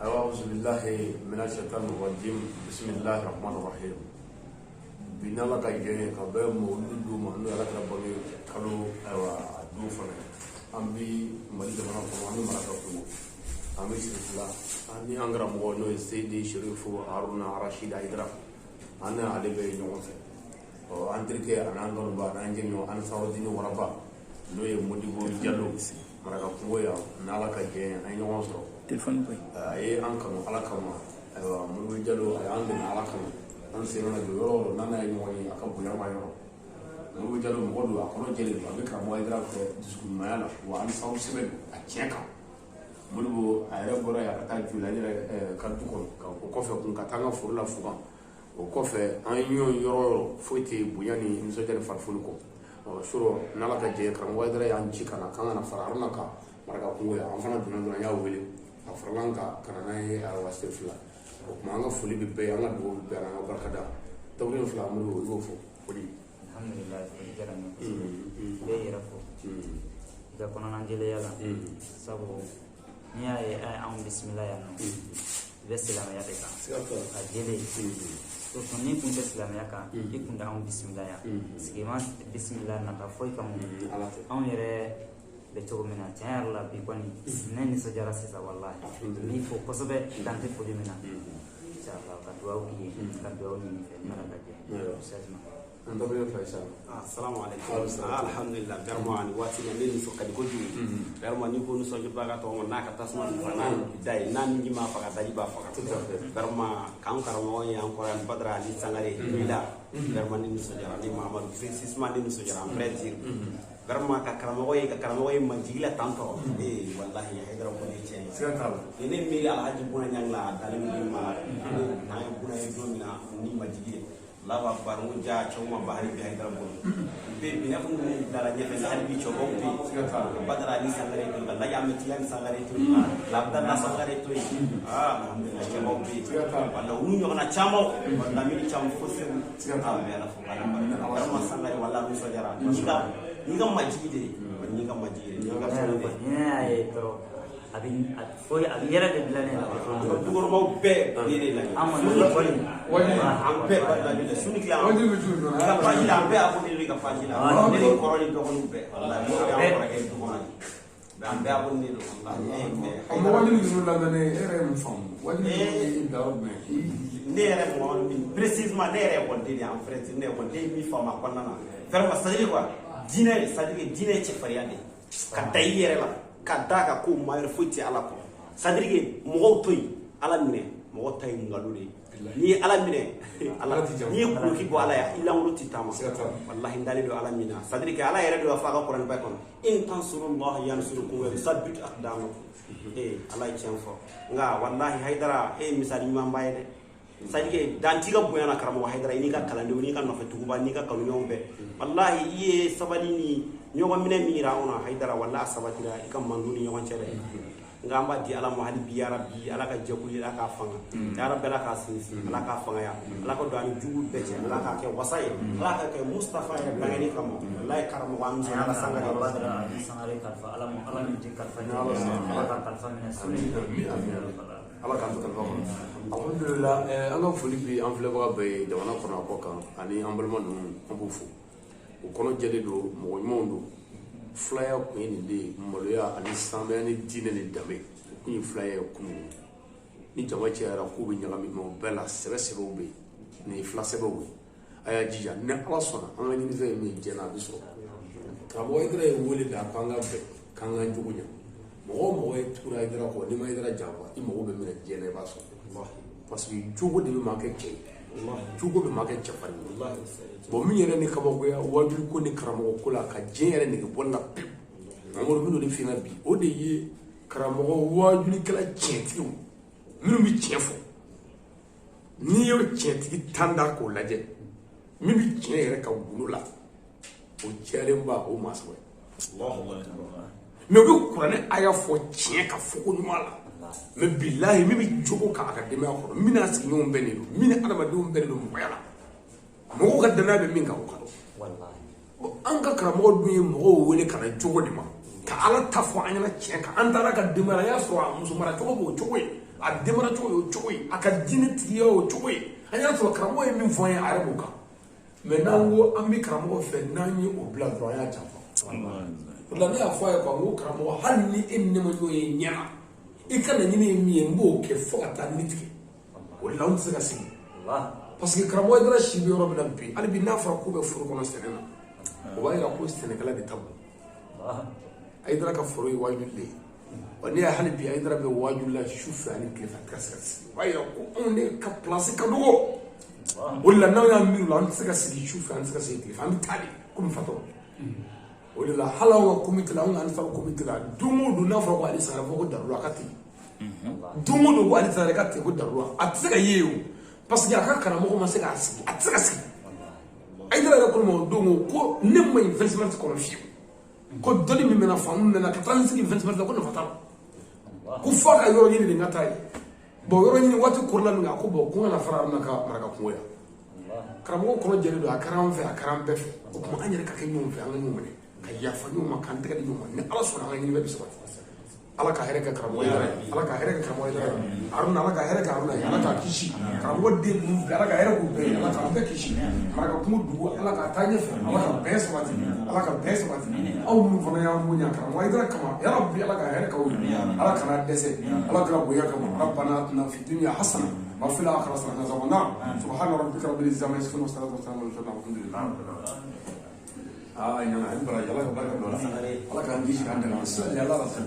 Ayiwa, auzubillahi mina shaitani rajim, bisimilahi rahmani rahim. Bi, n'Ala ka jɛ ye, ka bɛn mawuludu don ma, n'o ye Ala kira bange kalo, ayiwa, a don fana ye, an bi Mali jamana kɔnɔ, an bɛ Maraka kungo, an bɛ Sirifila, an ni an karamɔgɔ, n'o ye Seyidi Sherifu Haruna Arashid Hayidara, an ni ale bɛ ɲɔgɔn fɛ. Ɔ, an terikɛ ani an kanuba ani an jɛɲɔgɔn Ansarudini Waraba, n'o ye Modibo Jalo, Maraka kungo yan, n'Ala ka jɛ ye, an ye ɲɔgɔn sɔrɔ. Téléphone bɔ yen. A ye an kanu Ala kama. Ayiwa, Modibo Jalo, a y'an dɛmɛ Ala kama. An sen mana jɔ yɔrɔ o yɔrɔ, n'an n'a ye ɲɔgɔn ye, a ka bonya b'a yɔrɔ. Modibo Jalo mɔgɔ don, a kɔnɔ jɛlen don, a bɛ karamɔgɔ Hayidara fɛ dusukun ɲumanya la, wa Ansaru sɛbɛ don a tiɲɛ kan. Modibo, a yɛrɛ bɔra yen, a ka taa Jula n yɛrɛ ka du kɔnɔ, ka o kɔfɛ kun ka taa an ka foro la Fugan. O kɔfɛ, an ye ɲɔgɔn yɔrɔ o yɔrɔ, foyi tɛ bonya ni nisɔndiya ni farifoni kɔ. Ɔ, surɔ, n'Ala ka jɛ, karamɔgɔ Hayidara y'an ci ka na k'an ka na fara Haruna kan Maraka kungo yan. An fana donna dɔrɔn, an y'a wele, a farala an kan ka na n'an ye. Ayiwa, Sirifila, o tuma, an ka foli bɛ bɛɛ ye, an ka dugawu bɛ bɛɛ ye, an ka barikada dakuruɲɛ fila. Amadu, i b'o fɔ foli. Alhamdulilayi, foli diyara n ye kosɛbɛ. N bɛ i yɛrɛ fo i ka kɔnɔna jɛlenya la, sabu n'i y'a ye a ye anw bisimila yan nɔ, i bɛ silamɛya de kan. Siga t'a la. A jɛlen, surtout n'i kun tɛ silamɛya kan, i kun tɛ anw bisimila yan. Sigi ma bisimila nata foyi kama. Ala tɛ. Anw yɛrɛ bɛ cogo min na, tiɲɛ yɛrɛ la, bi kɔni ne nisɔndiyara sisan, walahi. N b'i fo kosɛbɛ, dan tɛ foli min na. Inshallah, ka dugawu k'i ye, ka dugawu ɲini i fɛ ni Ala ka jɛ. Ayiwa. Sajima. An dakuruɲɛ fila, inshallah. Assalamu alaikum. Waalaikum. Alhamdulillah, vraiment ni waati na ne nisɔn ka di kojugu. Vraiment, ni ko nisɔndiyabaga tɔgɔ ma n'a ka tasuma dun fana da ye, n'a ni m'a faga, daji b'a faga. Tout à fait. Vraiment, k'an karamɔgɔ ye, an kɔrɔ yan, Badara Ali Sangare Joyila. Vraiment, ne nisɔndiyara, ne Mahamadu précisément, ne nisɔndiyara en vrai dire. Vraiment, ka karamɔgɔ ye majigi la tantɔ. Eh wallahi, Hayidara kɔni ye tiɲɛ ye. Siga t'a la. Ni ne miiri Alhaji Buna Ɲang la, a dalen bɛ ma n'an ye Buna ye don min na ni majigi ye. Allahu akbar, n ko ja cɛw ma ba hali bi Hayidara bolo. Bɛ bi n'a fɔ ninnu bilala ɲɛfɛ sa, hali bi cɛbaw bɛ yen. Siga t'a la. Badara Ali Sangare to yen, ka Laji Ahmed Tijani Sangare to yen, Labdala Sangare to yen. Ah, alhamdulillah, cɛbaw bɛ yen. Siga t'a la. Wala olu ɲɔgɔnna caman, wala Lamini caman fo Segu. Siga t'a la. An bɛ Ala fo k'Ala barika. Vraiment, Sangare, wala nisɔndiyara. N'i ka majigi de ye, n'i ka majigi de ye, n'i ka Ne yɛrɛ fɛn de ye. kɔni, ni ne y'a ye dɔrɔn, a bɛ a foyi, a bɛ yɛrɛ de bila ne la. Dukɔnɔmaw bɛɛ ne de lajɛ. An kɔni kɔni. An bɛɛ ba lajɛ su ni tile. Wajibi bɛ cogo jumɛn? I ka page la, an bɛɛ abonné don i ka page la. Ah, ne ni kɔrɔ ni dɔgɔninw bɛɛ, walahi, n'o y'an kɔrɔkɛ du kɔnɔ ye. Mais an bɛɛ abonné don, walahi, mais Ɔ, mɔgɔ wajibi ninnu lamɛnnen, e yɛrɛ ye mun faamu? Wajibi ninnu ye i bila yɔrɔ jumɛn? Ne yɛrɛ mɔgɔ min précisément, ne yɛrɛ ekɔliden de ye, en vrai dire, ne ekɔliden ye min faamu a kɔnɔna na, vraiment, c'est à dire quoi, diinɛ, c'est à dire que diinɛ ye cɛfarinya de ye, ka da i yɛrɛ la, ka da kan ko maa wɛrɛ foyi tɛ Ala kɔ. C'est à dire que mɔgɔw to yen, Ala minɛ, mɔgɔ ta ye nkalon de ye. N'i ye Ala minɛ, Ala Ala t'i janfa. N'i ye kuloki bɔ Ala ye, i lankolon tɛ taama. Siga t'a la. Wallahi, n dalen don Ala min na, c'est à dire que Ala yɛrɛ de b'a fɔ a ka kuranɛba kɔnɔ: in tansurullah yansurukum wa yusabbit aqdamakum. Ee, Ala ye tiɲɛ fɔ. Nka wallahi, Hayidara, e ye misali ɲumanba ye dɛ. C'est à dire que dan t'i ka bonya na, karamɔgɔ Hayidara, i n'i ka kalandenw, n'i ka nɔfɛtuguba, n'i ka kanuɲɔgɔnw bɛɛ. Wallahi, i ye sabali ni ɲɔgɔn minɛ min yira anw na, Hayidara, wallahi, a sabatira i ka mandu ni ɲɔgɔn cɛ dɛ. Nka an b'a di Ala ma hali bi, yarabi, Ala ka jɛkulu ye, Ala k'a fanga, yarabi, Ala k'a sinsin, Ala k'a fangaya, Ala ka don ani jugu bɛɛ cɛ, Ala k'a kɛ wasa ye, Ala k'a kɛ Mustafa yɛrɛ bangeni kama. Wallahi, karamɔgɔ, an nisɔndiyara Sangare. Badara Ali Sangare kalifa Ala ma, Ala min tɛ kalifa Ni Ala sɔnna. Ala ka kalifa minɛ sini. Ala k'an to kalifa kɔnɔ. Alhamdulillah, an ka foli bi an filɛbaga bɛɛ ye jamana kɔnɔ, a kɔ kan, ani an balima ninnu, an b'u fo. U kɔnɔ jɛlen don, mɔgɔ ɲumanw don. Filaya kun ye nin de ye: maloya ani sanmaya ni diinɛ ni danbe, o kun ye filaya ye kunun. Ni jama cayara, k'u bɛ ɲagami, mɛ o bɛɛ la, sɛbɛ sɛbɛw bɛ yen. Nin ye fila sɛbɛw ye. A y'a jija, ni Ala sɔnna, an ka ɲinifɛn ye min ye diɲɛ na, a bɛ sɔrɔ. Karamɔgɔ Hayidara ye wele da k'an ka bɛn, k'an ka jogo ɲɛ. Mɔgɔ o mɔgɔ ye tugura Hayidara kɔ, n'i ma Hayidara janfa, i mago bɛ min na diɲɛ na, i b'a sɔrɔ, parce que jogo de bɛ maa kɛ cɛ ye, jogo bɛ maa kɛ cɛfarin ye. Bon, min yɛrɛ ni kabakoya wajuli ko ni karamɔgɔ ko la, ka diɲɛ yɛrɛ nege bɔ la pewu, Mamadu, minnu de f'i bi, o de ye karamɔgɔ wajulikɛla tiɲɛtigiw minnu bɛ tiɲɛ fɔ. N'i y'o tiɲɛtigi tan da k'o lajɛ, min bɛ tiɲɛ yɛrɛ ka gundo la, o cɛlenba, o maa saba ye. Mais u bɛ kuranɛ aya fɔ tiɲɛ ka fɔ ko ɲuman la. Mais bilahi, min bɛ jogo kan a ka denbaya kɔnɔ, min n'a sigiɲɔgɔnw bɛɛ de don, min ni adamadenw bɛɛ de don mɔgɔya la, mɔgɔw ka danaya bɛ min kan, o ka dɔn. Bon, an ka karamɔgɔ dun ye mɔgɔw wele ka na jogo de ma, ka Ala ta fɔ an ɲɛna tiɲɛ kan. An taara ka denbaya la, an y'a sɔrɔ a muso mara cogo b'o cogo ye. A denmara cogo y'o cogo ye, a ka diinɛ tigiya y'o cogo ye. An y'a sɔrɔ karamɔgɔ ye min fɔ an ye, a yɛrɛ b'o kan. Mais n'an ko an bɛ karamɔgɔ fɛ, n'an ye o bila dɔrɔn, an y'a janfa. O la ne y'a fɔ a ye quoi, n ko karamɔgɔ, hali ni e ni ne ma ɲɔgɔn ye ɲɛ na, i ka laɲini ye min ye, n b'o kɛ fo ka taa ni tigɛ. O de la anw tɛ se ka sigi, parce que karamɔgɔ Hayidara si bɛ yɔrɔ min na bi, hali bi n'a fɔra k'u bɛ foro kɔnɔ sɛnɛ na, o b'a yira ko sɛnɛkɛla de ta bon. Hayidara ka foro ye wajuli de ye. Wa ne y'a hali bi Hayidara bɛ wajuli la su fɛ ani tile fɛ, a tɛ ka se ka sigi. O b'a yira ko anw de ka place ka dɔgɔ. O de la n'anw y'an miiri o la, an tɛ se ka sigi su fɛ, an tɛ se ka sigi tile fɛ, an bɛ taa de komi fatɔ. O de la hali anw ka comité la, anw ka Ansar comité la, don o don n'a fɔra ko Ali Sangare, fɔ ko Darula ka ten. Don o don ko Ali Sangare ka ten, ko Darula a tɛ se ka ye o, parce que a ka karamɔgɔ ma se k'a sigi, a tɛ se ka sigi. Hayidara yɛrɛ ko ne ma o don ko ne ma ɲi 26 mars kɔnɔ fiyewu, ko dɔnni min bɛ na, faamu min bɛ na, ka taa n sigi 26 mars la, ko nafa t'a la, ko f'a ka yɔrɔ ɲini de n ka taa yen. Bon, yɔrɔ ɲini waati kɔrɔla min, a ko bon, ko n kana fara Haruna ka maraka kungo yan. Karamɔgɔ kɔnɔ jɛlen don, a kɛra an fɛ, a kɛra an bɛɛ fɛ. O tuma an yɛrɛ ka kɛ ɲɔgɔn fɛ, an ka ɲɔgɔn minɛ, ka yafa ɲɔgɔn ma, k'an tɛgɛ di ɲɔgɔn ma. Ni Ala sɔnna, an ka ɲini bɛɛ bɛ sabati. Ala ka hɛrɛ kɛ karamɔgɔ Hayidara ye, Ala ka hɛrɛ kɛ karamɔgɔ Hayidara ye. Haruna, Ala ka hɛrɛ kɛ Haruna ye, Ala k'a kisi. Karamɔgɔ den ninnu bɛɛ, Ala ka hɛrɛ k'u bɛɛ ye, Ala k'an bɛɛ kisi. Maraka kungo dugu, Ala k'a taa ɲɛfɛ, Ala ka bɛn sabati, Ala ka bɛn sabati. Aw minnu fana y'an bonya karamɔgɔ Hayidara kama, yarabi Ala ka hɛrɛ k'aw ye, Ala kana dɛsɛ, Ala kɛra bonya kama. ربنا آتنا في الدنيا حسنة وفي الآخرة حسنة وقنا عذاب النار. سبحان ربك رب العزة عما يصفون، والصلاة والسلام على المرسلين، الحمد لله. Aa, ɲana, a ye baraji, Ala ka barika don a la, Ala k'an kisi k'an dɛmɛ. Sali ala rasul.